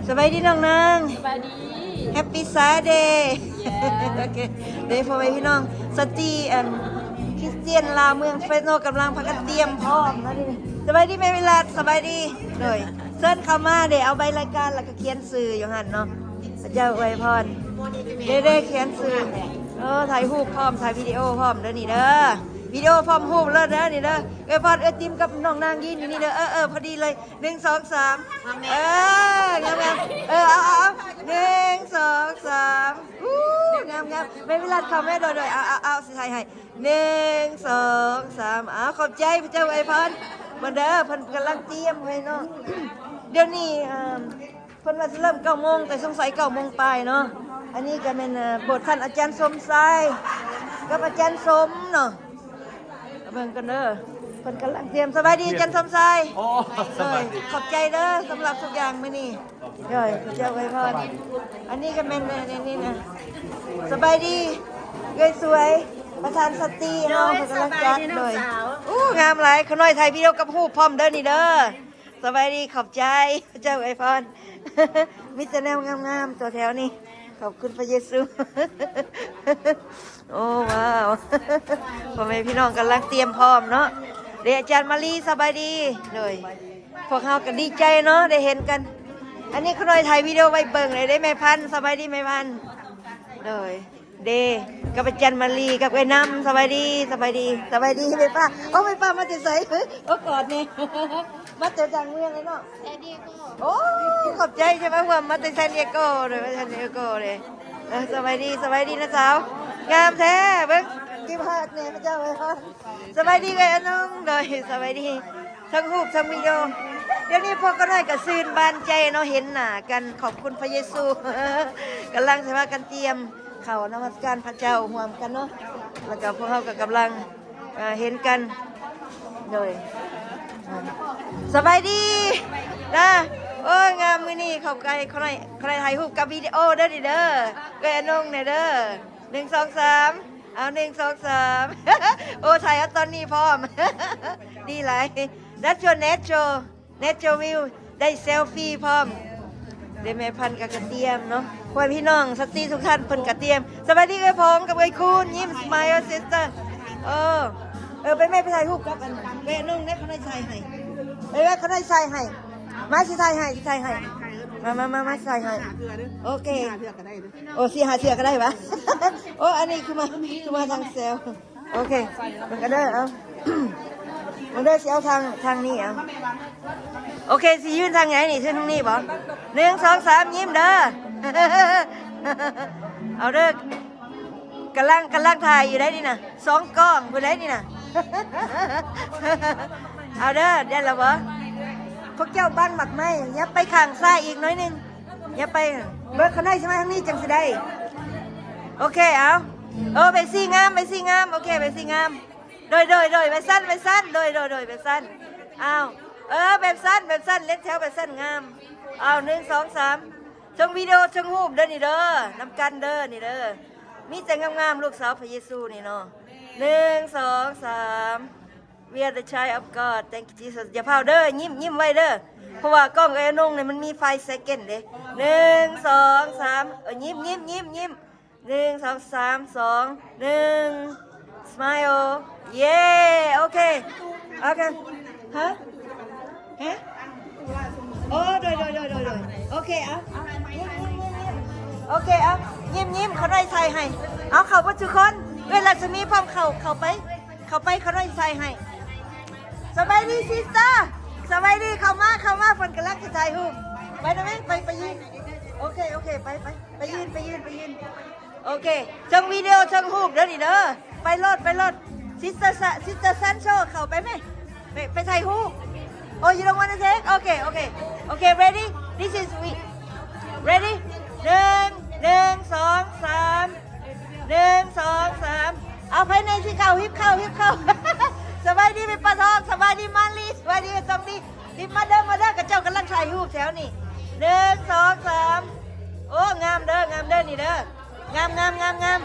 ສະບາຍດີນ້ອງນາງ ສະບາຍດີ Happy Saturday ໂອເຄ ເດ້ ພໍ່ແມ່ພີ່ນ້ອງ ສະຕີ ອັນ ຄຣິສຕຽນລາວເມືອງເຟຣສໂນ ກຳລັງພາກັນຕຽມພ້ອມເນາະ ສະບາຍດີແມ່ວິລັດ ສະບາຍດີ ໂດຍ ເຊີນເຂົ້າມາເດ້ ເອົາໃບລາຍການ ແລ້ວກໍຂຽນຊື່ຢູ່ຫັ້ນເນາະ ພະເຈົ້າອວຍພອນ ເດ້ ເດ້ ຂຽນຊື່ ເອີ ຖ່າຍຮູບພ້ອມ ຖ່າຍວິດີໂອພ້ອມເດີນີ້ເດີ ວິດີໂອພ້ອມຮູບເລີຍເດີນີ້ເດີ ອວຍພອນເອື້ອຍຕິມກັບນ້ອງນາງຍິນຢູ່ນີ້ເດີ ເອີ ເອີ ພໍດີເລີຍ ໜຶ່ງ ສອງ ສາມ ເອີ ງາມໆ ເອີ ເອົາໆ ໜຶ່ງ ສອງ ສາມ ອູ້ ງາມໆ ແມ່ວິລັດເຂົ້າແມ່ ໂດຍໆ ເອົາໆ ເອົາ ຊິຖ່າຍໃຫ້ ໜຶ່ງ ສອງ ສາມ ເອົາ ຂອບໃຈ ພະເຈົ້າອວຍພອນ ເບິ່ງເດີ ເພິ່ນກຳລັງຕຽມໄວ້ເນາະ ດຽວນີ້ ເອີ ເພິ່ນວ່າຊິເລີ່ມເກົ້າໂມງ ແຕ່ສົງໄສເກົ້າໂມງປາຍເນາະ ອັນນີ້ກໍແມ່ນ ເອີ ໂບດທ່ານອາຈານສົມຊາຍ ກັບອາຈານສົມເນາະ ເບິ່ງກັນເດີ ເພິ່ນກຳລັງຕຽມ ສະບາຍດີອາຈານສົມຊາຍ ໂອ້ ສະບາຍດີ ໂດຍ ຂອບໃຈເດີ ສຳລັບທຸກຢ່າງມື້ນີ້ ໂດຍ ພະເຈົ້າອວຍພອນ ອັນນີ້ກໍແມ່ນ ອັນນີ້ນະ ສະບາຍດີ ເອື້ອຍສວຍ ປະທານສະຕີເຮົາ ເພິ່ນກຳລັງຈັດ ໂດຍ ອູ້ ງາມຫຼາຍ ຂະນ້ອຍຖ່າຍວິດີໂອກັບຮູບພ້ອມເດີນີ້ເດີ ສະບາຍດີ ຂອບໃຈ ພະເຈົ້າອວຍພອນ ມີແຕ່ແນວງາມໆ ຕົວແຖວນີ້ ຂອບຄຸນພະເຢຊູ ໂອ້ ວ້າວ ພໍ່ແມ່ພີ່ນ້ອງກຳລັງຕຽມພ້ອມເນາະ ເດ້ ອາຈານມາລີ ສະບາຍດີ ໂດຍ ພວກເຮົາກໍດີໃຈເນາະ ໄດ້ເຫັນກັນ ອັນນີ້ຂະນ້ອຍຖ່າຍວິດີໂອໄວ້ເບິ່ງເລີຍເດ້ ແມ່ພັນ ສະບາຍດີແມ່ພັນ ໂດຍ ເດ້ ກັບອາຈານມາລີ ກັບເອື້ອຍນຳ ສະບາຍດີ ສະບາຍດີ ສະບາຍດີແມ່ປ້າ ໂອ້ ແມ່ປ້າມາແຕ່ໃສ ໂອ້ ກອດແນ່ ມາແຕ່ຕ່າງເມືອງເລີຍເນາະ ໂອ້ ຂອບໃຈ ທີ່ມາຮ່ວມ ມາແຕ່ຊານດີເອໂກເລີຍ ມາຊານດີເອໂກເລີຍ ເອີ ສະບາຍດີ ສະບາຍດີນ້າສາວ ງາມແທ້ ເບິ່ງ ກິບຮາກແນ່ ພະເຈົ້າເອີຍ ສະບາຍດີເອື້ອຍອານົງ ໂດຍ ສະບາຍດີ ທັງຮູບທັງວິດີໂອ ດຽວນີ້ພວກຂ້ານ້ອຍກໍຊື່ນບານໃຈເນາະ ເຫັນໜ້າກັນ ຂອບຄຸນພະເຢຊູ ກຳລັງຊິພາກັນຕຽມເຂົ້ານະມັດສະການພະເຈົ້າຮ່ວມກັນເນາະ ແລ້ວກໍພວກເຮົາກໍກຳລັງ ເອີ ເຫັນກັນ ໂດຍ ສະບາຍດີນະ ໂອ້ຍ ງາມ ມື້ນີ້ເຂົ້າໃກ້ ຂ້ານ້ອຍ ຂ້ານ້ອຍຖ່າຍຮູບກັບວິດີໂອເດີນີ້ເດີ ເອື້ອຍອານົງແນ່ເດີ ໜຶ່ງ ສອງ ສາມ ເອົາ ໜຶ່ງ ສອງ ສາມ ໂອ້ ຖ່າຍເອົາຕອນນີ້ພ້ອມ ດີຫຼາຍ That's your natural natural view ໄດ້ເຊລຟີພ້ອມ ເດ້ແມ່ພັນກໍກະຕຽມເນາະ ພວກພີ່ນ້ອງສະຕີທຸກທ່ານເພິ່ນກະຕຽມ ສະບາຍດີເອື້ອຍພອງກັບເອື້ອຍຄູນ ຍິ້ມ smile sister ເອີ ເອີ ໄປແມ່ໄປຖ່າຍຮູບກັບອັນເອື້ອຍອານົງແດ່ ຂ້ານ້ອຍຖ່າຍໃຫ້ ໄປແມ່ຂ້ານ້ອຍຖ່າຍໃຫ້ ມາ ຊິຖ່າຍໃຫ້ ຊິຖ່າຍໃຫ້ ມາ ມາ ມາ ມາ ຊິຖ່າຍໃຫ້ ໂອເຄ ໂອ້ ສີ່ຫ້າເທື່ອກໍໄດ້ຫວາ ໂອ້ ອັນນີ້ຄືມາ ຄືມາທາງແຊວ ໂອເຄ ເບິ່ງກັນເດີ ເອົາ ເບິ່ງເດີ ຊິເອົາທາງ ທາງນີ້ ເອົາ ໂອເຄ ຊິຢືນທາງໃດນີ້ ຢືນທາງນີ້ບໍ ໜຶ່ງ ສອງ ສາມ ຍິ້ມເດີ ເອົາເດີ ກຳລັງ ກຳລັງຖ່າຍຢູ່ໄດ໋ນີ້ນະ ສອງກ້ອງພຸ້ນໄດ໋ນີ້ນະ ເອົາເດີ ໄດ້ແລ້ວບໍ ພວກເຈົ້າບັງໝາກໄມ້ ຫຍັບໄປຂ້າງຊ້າຍອີກໜ້ອຍໜຶ່ງ ຢ່າໄປ ເບິ່ງຂ້າງໃນຊິມາທາງນີ້ຈັ່ງຊິໄດ້ ໂອເຄ ເອົາ ເອີ ໄປຊີ້ງາມ ໄປຊີ້ງາມ ໂອເຄ ໄປຊີ້ງາມ ໂດຍ ໂດຍ ໂດຍ ໄປຊັ້ນ ໄປຊັ້ນ ໂດຍ ໂດຍ ໂດຍ ໄປຊັ້ນ ເອົາ ເອີ ແບບຊັ້ນ ແບບຊັ້ນ ເລນແຖວແບບຊັ້ນ ງາມ ເອົາ ໜຶ່ງ ສອງ ສາມ ເທິງວິດີໂອເທິງຮູບເດີນີ້ເດີ ນຳກັນເດີນີ້ເດີ ມີແຕ່ງາມໆ ລູກສາວພະເຢຊູນີ້ເນາະ ໜຶ່ງ ສອງ ສາມ We are the child of God. Thank you, Jesus. ຢ່າຟ້າວເດີ ຍິ້ມ ຍິ້ມໄວ້ເດີ ເພາະວ່າກ້ອງເອື້ອຍອານົງນີ້ມັນມີໄຟເຊັກເກັນເດ້ ໜຶ່ງ ສອງ ສາມ ເອີ ຍິ້ມ ຍິ້ມ ຍິ້ມ ຍິ້ມ ໜຶ່ງ ສອງ ສາມ ສອງ ໜຶ່ງ smile ເຢ້ ໂອເຄ ໂອເຄ ຮະ ຮະ ໂອ້ ໂດຍ ໂດຍ ໂດຍ ໂດຍ ໂດຍ ໂອເຄ ເອົາ ຍິ້ມ ຍິ້ມ ຍິ້ມ ໂອເຄ ເອົາ ຍິ້ມ ຍິ້ມ ຂ້ານ້ອຍຖ່າຍໃຫ້ ເອົາ ເຂົ້າເບິດທຸກຄົນ ເອື້ອຍລັດສະໝີພ້ອມເຂົ້າ ເຂົ້າໄປ ເຂົ້າໄປ ຂ້ານ້ອຍຖ່າຍໃຫ້ ສະບາຍດີ sister ສະບາຍດີ ເຂົ້າມາ ເຂົ້າມາ ເພິ່ນກຳລັງຊິຖ່າຍຮູບ ໄປນຳແມ່ ໄປ ໄປຢືນ ໂອເຄ ໂອເຄ ໄປ ໄປ ໄປຢືນ ໄປຢືນ ໄປຢືນ ໂອເຄ ເທິງວິດີໂອເທິງຮູບເດີນີ້ເດີ ໄປໂລດ ໄປໂລດ sister Sa- sister Sancho ເຂົ້າໄປແມ ໄປ ໄປຖ່າຍຮູບ Oh, you don't wanna take? Okay, okay. Okay, ready? This is we. Ready? ໜຶ່ງ ໜຶ່ງ ສອງ ສາມ ໜຶ່ງ ສອງ ສາມ ເອົາ ໃຜແນ່ຊິເຂົ້າ ຮີບເຂົ້າ ຮີບເຂົ້າ ສະບາຍດີແມ່ປາທອງ ສະບາຍດີມາລີ ສະບາຍດີແມ່ຕ້ອງດີ ຮີບມາເດີ ມາເດີ ຂະເຈົ້າກຳລັງຖ່າຍຮູບແຖວນີ້ ໜຶ່ງ ສອງ ສາມ ໂອ້ ງາມເດີ ງາມເດີ ນີ້ເດີ ງາມ ງາມ ງາມ ງາມ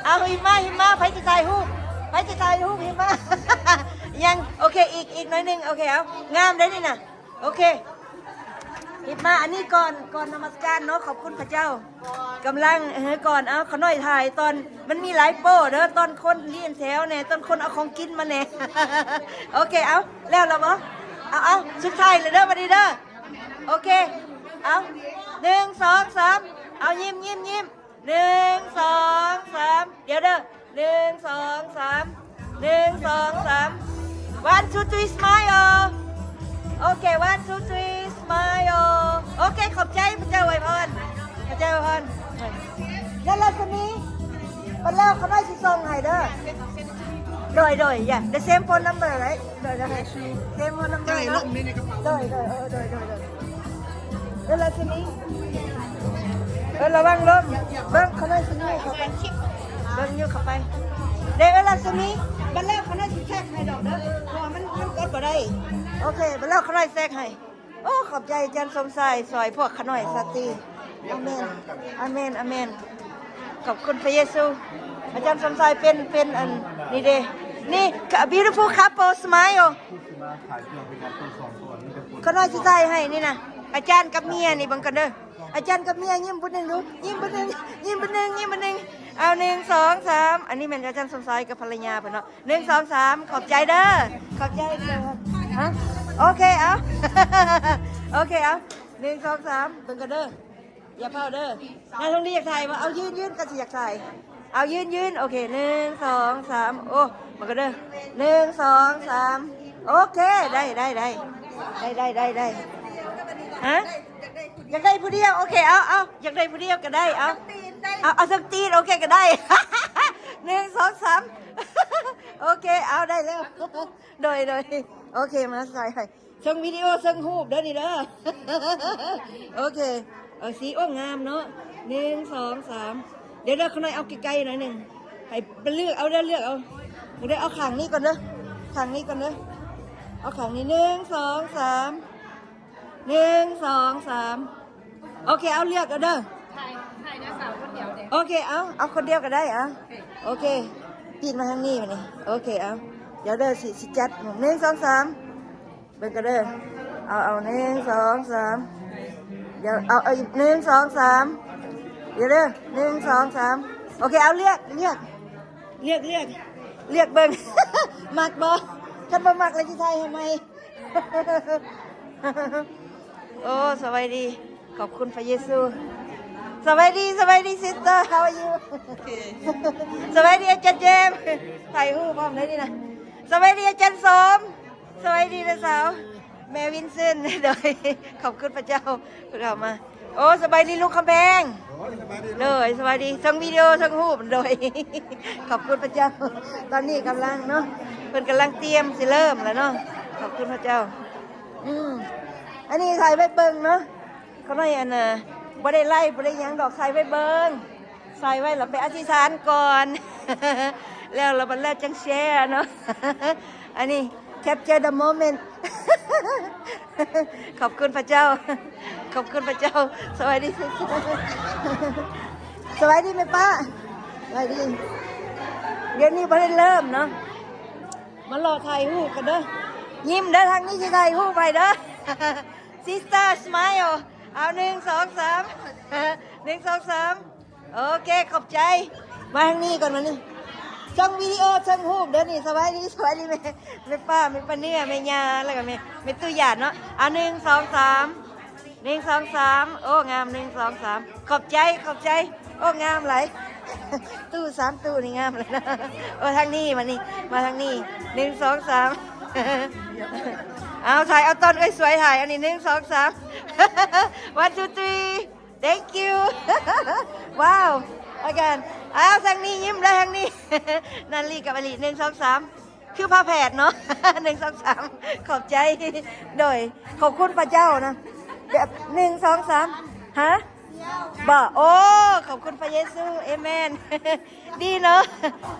ເອົາ ຮີບມາ ຮີບມາ ໃຜຊິຖ່າຍຮູບ ໃຜຊິຖ່າຍຮູບ ຮີບມາ ຍັງ ໂອເຄ ອີກ ອີກໜ້ອຍໜຶ່ງ ໂອເຄ ເອົາ ງາມເດ້ນີ້ນະ ໂອເຄ ເຮັດມາອັນນີ້ກ່ອນ ກ່ອນນະມັດສະການເນາະ ຂອບຄຸນພະເຈົ້າ. ກຳລັງ ເອີ ກ່ອນ ເອົາ ຂະນ້ອຍຖ່າຍຕອນມັນມີຫຼາຍໂປ້ເດີ ຕອນຄົນລຽນແຖວແດ່ ຕອນຄົນເອົາຂອງກິນມາແດ່. ໂອເຄ ເອົາ ແລ້ວລະບໍ? ເອົາ ເອົາ ສຸດທ້າຍເລີຍເດີ ບັດນີ້ເດີ. ໂອເຄ ເອົາ ໜຶ່ງ ສອງ ສາມ ເອົາ ຍິ້ມ ຍິ້ມ ຍິ້ມ. ໜຶ່ງ ສອງ ສາມ ດຽວເດີ ໜຶ່ງ ສອງ ສາມ ໜຶ່ງ ສອງ ສາມ one two three smile. ໂອເຄ one two three smile. ໂອເຄ ຂອບໃຈ ພະເຈົ້າອວຍພອນ ພະເຈົ້າອວຍພອນ. ແລ້ວລັດສະໝີ ບັດແລ້ວຂ້ານ້ອຍຊິສົ່ງໃຫ້ເດີ. ໂດຍ ໂດຍ yeah, the same phone number, right? ໂດຍ ໂດຍ same phone number ເນາະ. ໂດຍ ໂດຍ ເອີ ໂດຍ ໂດຍ ໂດຍ. ເອີ ລະຊິມີ ເອີ ລະວັງລົ້ມ ເບິ່ງຂ້ານ້ອຍຊິມີເຂົ້າໄປ ເບິ່ງຢູ່ເຂົ້າໄປເດ້. ເອີ ລະຊິມີ ບັດແລ້ວຂ້ານ້ອຍຊິແຊກໃຫ້ດອກເດີ ເພາະວ່າມັນ ມັນກົດບໍ່ໄດ້. ໂອເຄ ບັດແລ້ວຂ້ານ້ອຍແຊກໃຫ້. ໂອ້ ຂອບໃຈອາຈານສົມຊາຍ ຊ່ອຍພວກຂ້ານ້ອຍສາຕຣີ. ອາເມນ ອາເມນ ອາເມນ. ຂອບຄຸນພະເຢຊູ. ອາຈານສົມຊາຍເປັນ ເປັນອັນນີ້ເດ້ ນີ້ beautiful couple smile. ຂ້ານ້ອຍຊິຖ່າຍໃຫ້ນີ້ນະ ອາຈານກັບເມຍນີ້ ເບິ່ງກ່ອນເດີ. ອາຈານກັບເມຍຍິ້ມຜູ້ໜຶ່ງດູ ຍິ້ມຜູ້ໜຶ່ງ ຍິ້ມຜູ້ໜຶ່ງ ຍິ້ມຜູ້ໜຶ່ງ. ເອົາ ໜຶ່ງ ສອງ ສາມ ອັນນີ້ແມ່ນອາຈານສົມຊາຍກັບພັນລະຍາເພິ່ນເນາະ. ໜຶ່ງ ສອງ ສາມ ຂອບໃຈເດີ ຂອບໃຈເດີ. ຮະ ໂອເຄ ເອົາ ໂອເຄ ເອົາ ໜຶ່ງ ສອງ ສາມ ເບິ່ງກັນເດີ. ຢ່າເຝົ້າເດີ ນາຍທອງດີຢາກຖ່າຍບໍ່? ເອົາ ຢືນ ຢືນ ກໍຊິຢາກຖ່າຍ. ເອົາ ຢືນ ຢືນ ໂອເຄ ໜຶ່ງ ສອງ ສາມ ໂອ້ ມາກັນເດີ ໜຶ່ງ ສອງ ສາມ ໂອເຄ ໄດ້ ໄດ້ ໄດ້ ໄດ້ ໄດ້ ໄດ້ ໄດ້. ຮະ ຢາກໄດ້ຜູ້ດຽວ ໂອເຄ ເອົາ ເອົາ ຢາກໄດ້ຜູ້ດຽວກໍໄດ້ ເອົາ ເອົາ ເອົາເທິງຕີນ ໂອເຄ ກໍໄດ້ ໜຶ່ງ ສອງ ສາມ ໂອເຄ ເອົາ ໄດ້ແລ້ວ ໂດຍ ໂດຍ ໂອເຄ ມາໃສ່ໃຫ້. ເຊິ່ງວິດີໂອເຊິ່ງຮູບເດີນີ້ເດີ. ໂອເຄ ເອົາສີ ໂອ້ ງາມເນາະ ໜຶ່ງ ສອງ ສາມ. ດຽວເດີ ຂ້ານ້ອຍເອົາໃກ້ໆໜ້ອຍໜຶ່ງ ໃຫ້ເລືອກເອົາເດີ ເລືອກເອົາ ເດີ ເອົາຂ້າງນີ້ກ່ອນເດີ ຂ້າງນີ້ກ່ອນເດີ ເອົາຂ້າງນີ້ ໜຶ່ງ ສອງ ສາມ ໜຶ່ງ ສອງ ສາມ. ໂອເຄ ເອົາເລືອກເອົາເດີ ຖ່າຍ ຖ່າຍໜ້າສາວຄົນດຽວເດ້. ໂອເຄ ເອົາ ເອົາຄົນດຽວກໍໄດ້ ເອົາ ໂອເຄ ປີນມາທາງນີ້ບາດນີ້ ໂອເຄ ເອົາ ດຽວເດີ ຊິ ຊິຈັດ ໜຶ່ງ ສອງ ສາມ ເບິ່ງກັນເດີ ເອົາ ເອົາ ໜຶ່ງ ສອງ ສາມ ດຽວ ເອົາ ເອົາອີກ ໜຶ່ງ ສອງ ສາມ ດຽວເດີ ໜຶ່ງ ສອງ ສາມ ໂອເຄ ເອົາເລືອກ ເລືອກ ເລືອກ ເລືອກ ເລືອກເບິ່ງ ມັກບໍ່? ຄັນບໍ່ມັກແລ້ວຊິຖ່າຍໃຫ້ໃໝ່. ໂອ້ ສະບາຍດີ ຂອບຄຸນພະເຢຊູ. ສະບາຍດີ ສະບາຍດີ sister, how are you? ສະບາຍດີອາຈານເຈມ ຖ່າຍຮູບພ້ອມໄດ້ນີ້ນະ. ສະບາຍດີອາຈານສົມ. ສະບາຍດີນາສາວ ແມ່ວິນເຊັນ. ໂດຍ ຂອບຄຸນພະເຈົ້າ ເພິ່ນເຂົ້າມາ. ໂອ້ ສະບາຍດີລຸງຄຳແພງ. ໂດຍ ສະບາຍດີ ທັງວິດີໂອທັງຮູບ. ໂດຍ ຂອບຄຸນພະເຈົ້າ. ຕອນນີ້ກຳລັງເນາະ ເພິ່ນກຳລັງຕຽມຊິເລີ່ມແລ້ວເນາະ. ຂອບຄຸນພະເຈົ້າ. ອືມ ອັນນີ້ຖ່າຍໄວ້ເບິ່ງເນາະ. ຂ້ານ້ອຍ ອັນນ່າ ບໍ່ໄດ້ໄລບ໌ ບໍ່ໄດ້ຫຍັງດອກ ໃສ່ໄວ້ເບິ່ງ ໃສ່ໄວ້ແລ້ວໄປອະທິຖານກ່ອນ ແລ້ວ ແລ້ວບັດແລ້ວຈັ່ງແຊເນາະ. ອັນນີ້ capture the moment. ຂອບຄຸນພະເຈົ້າ ຂອບຄຸນພະເຈົ້າ. ສະບາຍດີ ສະບາຍດີແມ່ປ້າ ສະບາຍດີ. ດຽວນີ້ບໍ່ໄດ້ເລີ່ມເນາະ ມາລໍຖ່າຍຮູບກັນເດີ. ຍິ້ມເດີ ທາງນີ້ຊິຖ່າຍຮູບໃຫ້ເດີ. Sister smile. ເອົາ ໜຶ່ງ ສອງ ສາມ ໜຶ່ງ ສອງ ສາມ ໂອເຄ ຂອບໃຈ. ມາທາງນີ້ກ່ອນ ມານີ້ ເຊິ່ງວິດີໂອເຊິ່ງຮູບເດີນີ້. ສະບາຍດີ ສະບາຍດີແມ່ ແມ່ປ້າ ແມ່ປ້າເນື້ອ ແມ່ຍ່າ ແລ້ວກໍແມ່ ແມ່ຕູ້ຢາດເນາະ. ເອົາ ໜຶ່ງ ສອງ ສາມ ໜຶ່ງ ສອງ ສາມ ໂອ້ ງາມ ໜຶ່ງ ສອງ ສາມ ຂອບໃຈ ຂອບໃຈ. ໂອ້ ງາມຫຼາຍ ຕູ້ສາມຕູ້ນີ້ງາມຫຼາຍນະ. ໂອ້ ທາງນີ້ ມານີ້ ມາທາງນີ້ ໜຶ່ງ ສອງ ສາມ ເອົາ ຖ່າຍເອົາຕອນເອື້ອຍສວຍຖ່າຍ ອັນນີ້ ໜຶ່ງ ສອງ ສາມ one two three. Thank you. Wow. Again. ເອົາ ທາງນີ້ ຍິ້ມແລ້ວ ທາງນີ້ ນັນລີກັບອາລີ ໜຶ່ງ ສອງ ສາມ ຄືພາແພດເນາະ. ໜຶ່ງ ສອງ ສາມ ຂອບໃຈ. ໂດຍ ຂອບຄຸນພະເຈົ້ານະ. ແບບ ໜຶ່ງ ສອງ ສາມ ຮະ ບໍ່ ໂອ້ ຂອບຄຸນພະເຢຊູ ເອເມນ. ດີເນາະ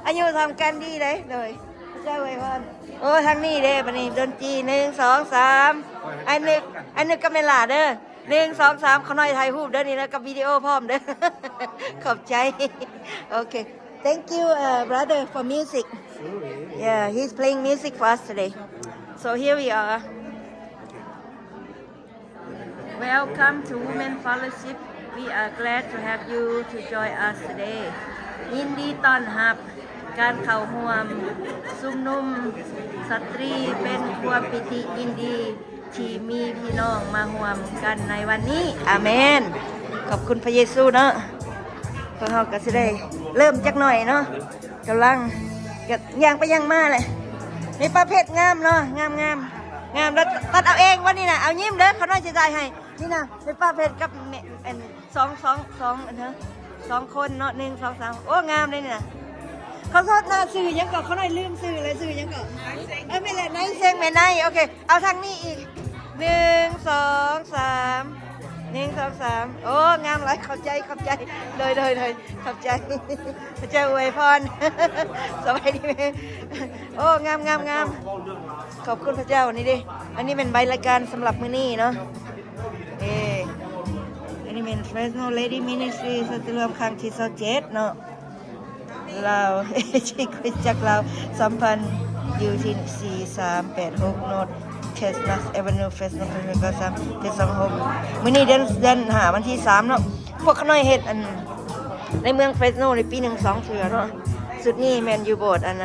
ອາຍຸສ່ຳກັນ ດີເດ້. ໂດຍ ພະເຈົ້າອວຍພອນ. ໂອ້ ທາງນີ້ເດ້ ບັດນີ້ ດົນຕີ ໜຶ່ງ ສອງ ສາມ ໄອ້ນຶກ ໄອ້ນຶກກັບແມ່ຫຼ້າເດີ. ໜຶ່ງ ສອງ ສາມ ຂ້ານ້ອຍຖ່າຍຮູບເດີນີ້ນະ ກັບວິດີໂອພ້ອມເດີ. ຂອບໃຈ. ໂອເຄ Thank you, uh, brother, for music. Yeah, he's playing music for us today. So here we are. Welcome to Women Fellowship. We are glad to have you to join us today. ຍິນດີຕ້ອນຮັບການເຂົ້າຮ່ວມຊຸມນຸມສະຕຣີ. ເປັນຄວາມປີຕິຍິນດີທີ່ມີພີ່ນ້ອງມາຮ່ວມກັນໃນວັນນີ້. ອາເມນ. ຂອບຄຸນພະເຢຊູເນາະ. ພວກເຮົາກໍຊິໄດ້ເລີ່ມຈັກໜ້ອຍເນາະ. ກຳລັງ ກະຍ່າງໄປຍ່າງມາແຫຼະ. ນີ້ປາເພັດງາມເນາະ ງາມໆ ງາມ. ແລ້ວຕັດເອົາເອງບໍ່ນີ້ນະ? ເອົາຍິ້ມເດີ ຂ້ານ້ອຍຊິຖ່າຍໃຫ້. ນີ້ນະ ແມ່ປ້າເພັດກັບແມ່ ອັນ ສອງ ສອງ ສອງ ອັນ ສອງຄົນເນາະ ໜຶ່ງ ສອງ ສາມ. ໂອ້ ງາມເດ້ນີ້ນະ. ຂໍໂທດນະ ຊື່ຫຍັງເກາະ? ຂ້ານ້ອຍລືມຊື່ແລ້ວ ຊື່ຫຍັງເກາະ? ເອີ ແມ່ນແຫຼະ ນາຍເຊັງ ແມ່ນາຍ. ໂອເຄ ເອົາທາງນີ້ອີກ ໜຶ່ງ ສອງ ສາມ ໜຶ່ງ ສອງ ສາມ. ໂອ້ ງາມຫຼາຍ ຂອບໃຈ ຂອບໃຈ. ໂດຍ ໂດຍ ໂດຍ ຂອບໃຈ ພະເຈົ້າອວຍພອນ. ສະບາຍດີແມ່. ໂອ້ ງາມ ງາມ ງາມ. ຂອບຄຸນພະເຈົ້າ. ນີ້ເດ້ ອັນນີ້ແມ່ນໃບລາຍການສຳລັບມື້ນີ້ເນາະ. ເອີ ອັນນີ້ແມ່ນ Fresno Lady Ministry ສະເຕຣຽມຄັ້ງທີຊາວເຈັດເນາະ. ລາວ ຄຣິສຕະຈັກລາວສຳພັນ ຢູ່ທີ່ ສີ່ສາມແປດຫົກ North Chestnut Avenue Fresno ເຈັດສອງຫົກ. ມື້ນີ້ເດືອນ ເດືອນຫ້າ ວັນທີສາມເນາະ. ພວກຂ້ານ້ອຍເຮັດ ອັນ ໃນເມືອງ Fresno ນີ້ປີໜຶ່ງສອງເທື່ອເນາະ. ຊຸດນີ້ແມ່ນຢູ່ໂບດ ອັນ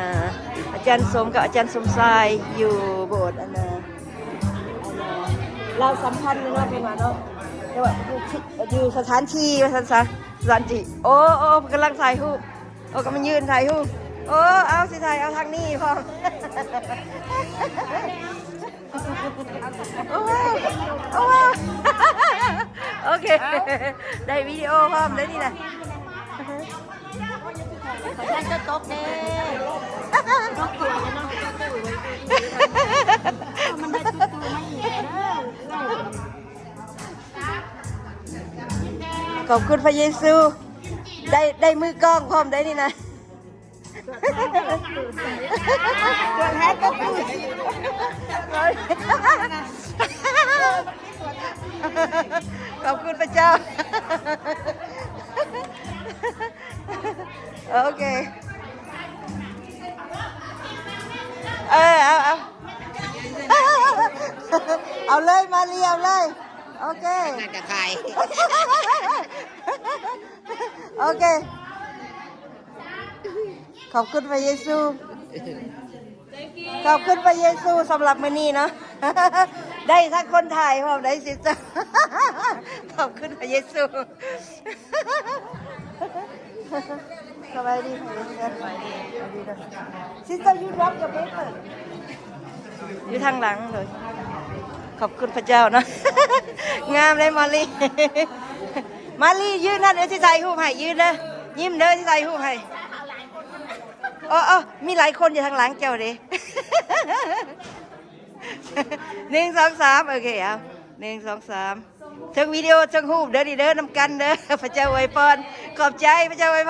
ອາຈານສົມກັບອາຈານສົມຊາຍ ຢູ່ໂບດ ອັນ ລາວສຳພັນເນາະ ເພິ່ນວ່າເນາະ. ແຕ່ວ່າຢູ່ ຢູ່ສະຖານທີ່ວ່າຊັ້ນຊະ ສະຖານທີ່. ໂອ້ ໂອ້ ເພິ່ນກຳລັງຖ່າຍຮູບ. ໂອ້ ກຳລັງຢືນຖ່າຍຮູບ. ໂອ້ ເອົາ ຊິຖ່າຍເອົາທາງນີ້ພ້ອມ. ໂອ້ ໂອ້ ໂອເຄ ໄດ້ວິດີໂອພ້ອມເດ້ນີ້ນະ. ຢ່າຈະຕົກເດ້ ຕົກຕົວເນາະ. ມັນໄດ້ຕົກຕົວມາອີກເດີ. ຂອບຄຸນພະເຢຊູ. ໄດ້ ໄດ້ມືກ້ອງພ້ອມໄດ໋ນີ້ນະ. ຕົວແທນກໍຄື ຂອບຄຸນພະເຈົ້າ. ໂອເຄ ເອີ ເອົາ ເອົາ ເອົາເລີຍ ມາລີ ເອົາເລີຍ. ໂອເຄ ນັ້ນກະຖ່າຍ. ໂອເຄ ຂອບຄຸນພະເຢຊູ. ຂອບຄຸນພະເຢຊູສຳລັບມື້ນີ້ເນາະ. ໄດ້ທັງຄົນຖ່າຍພ້ອມ ໄດ້ຊິສເຕີ. ຂອບຄຸນພະເຢຊູ. ສະບາຍດີ Sister, you drop your paper. ຢູ່ທາງຫຼັງເລີຍ. ຂອບຄຸນພະເຈົ້າເນາະ. ງາມເດ້ມາລີ. ມາລີ ຢືນນັ້ນ ເອີ ຊິຖ່າຍຮູບໃຫ້. ຢືນເດີ ຍິ້ມເດີ ຊິຖ່າຍຮູບໃຫ້. ເອີ ເອີ ມີຫຼາຍຄົນຢູ່ທາງຫຼັງເຈົ້າເດ້. ໜຶ່ງ ສອງ ສາມ ໂອເຄ ເອົາ ໜຶ່ງ ສອງ ສາມ. ເທິງວິດີໂອ ເທິງຮູບເດີ ນີ້ເດີ ນຳກັນເດີ. ພະເຈົ້າອວຍພອນ. ຂອບໃຈ ພະເຈົ້າອວຍພອນ.